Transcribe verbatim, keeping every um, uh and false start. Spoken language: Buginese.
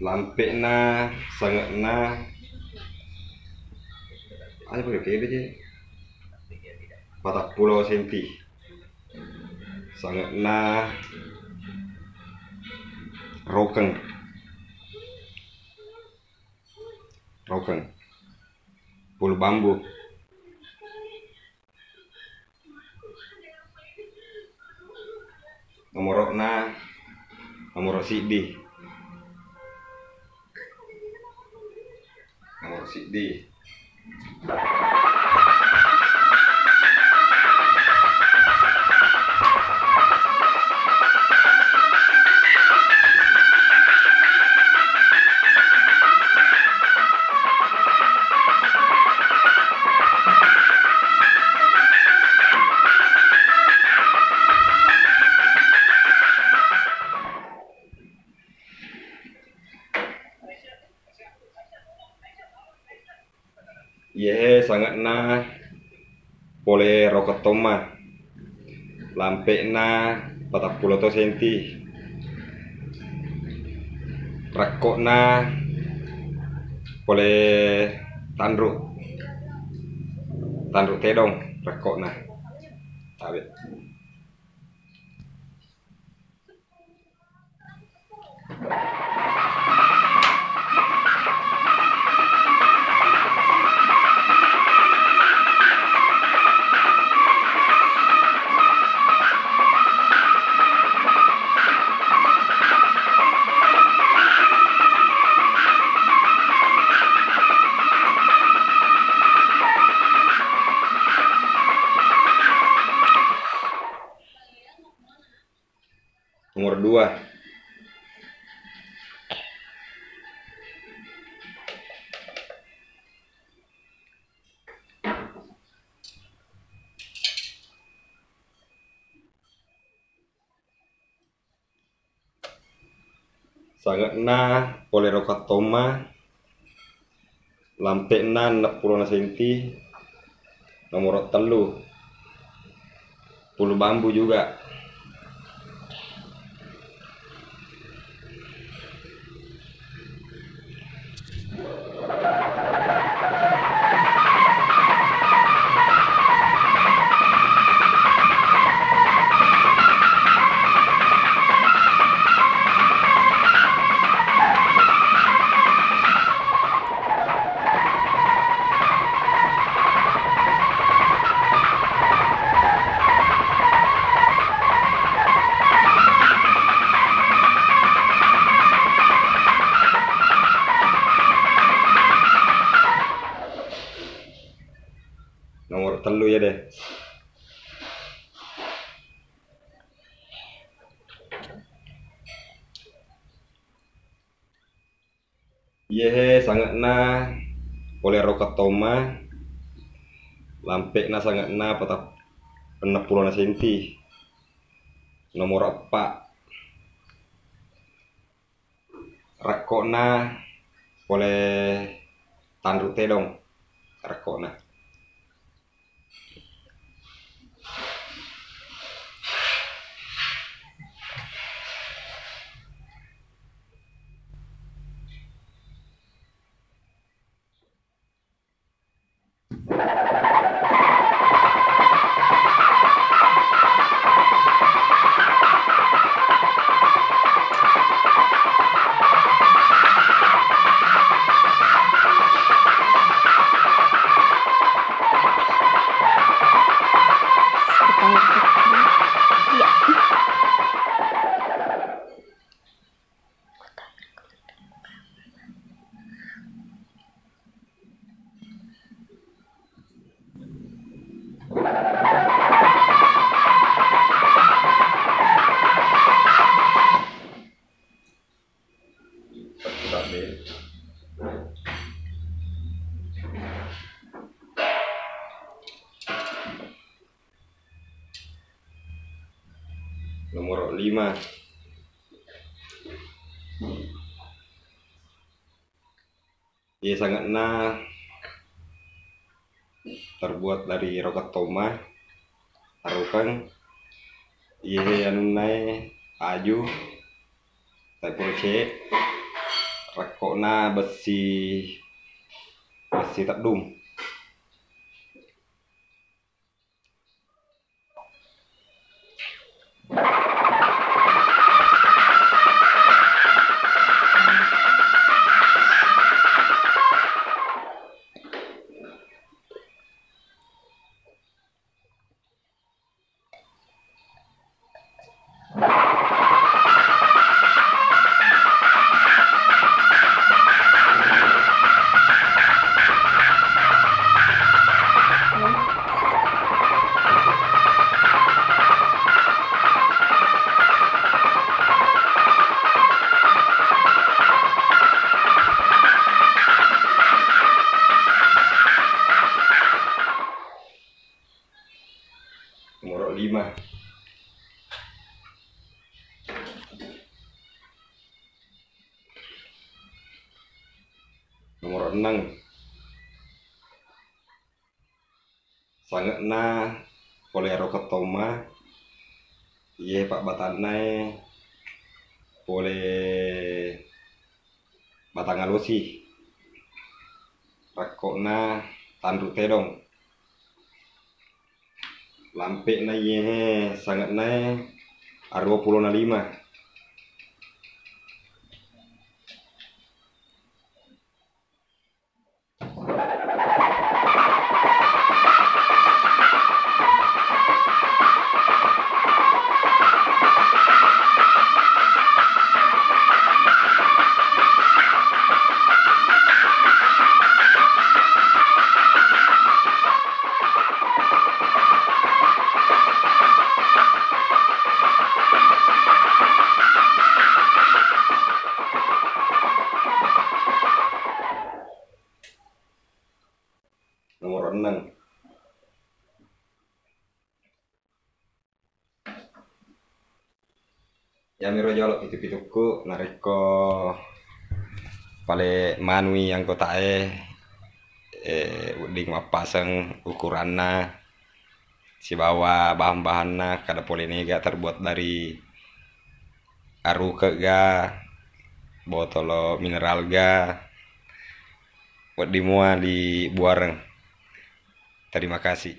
Lampe'na, sange'na, aja pakai kebe je. Patappulo senti. Sange'na rokeng. Rokeng. Bulu bambu. Nomoro'na, nomoro siddi. Nomoro siddi. Iyehe sange'na pole rokeng tomma. Lampe'na patappulo to senti. Rekko'na pole tanru. Tanru tedong rekko'na. Tabe. Nomor dua. Sange'na pole rokeng tomma, lampe'na enneng pulona senti, nomoro tellu, bulu bambu juga. Nomor tellu ya deh. Iyehe sange'na pole rokeng tomma, lampe'na sange'na patap-, enneng pulona senti, nomoro eppa. Rekko'na pole tanru tedong rekko'na. Nomor lima. Iye sange'na terbuat dari rokeng tomma, rokeng, iye anunnae aju, tapi pura ce, Rekkona bessi, bessi teddung. Nomor lima. Nomor enam. Sange'na pole aro kettoma, iye pabbatannae pole batang alosi, rakko'na tanru tedong. Lampe'na iyehe sange'nae aruwa pulona lima. Nomor enam. Yamiro jolo pitu-pitukku, narekko pale manui anggotae, eh, wedding mappaseng ukuranna sibawa bahan-bahanna, kada pole nega terbuat dari aruke ga, botolo mineral ga, wedding mua dibuareng. Terima kasih.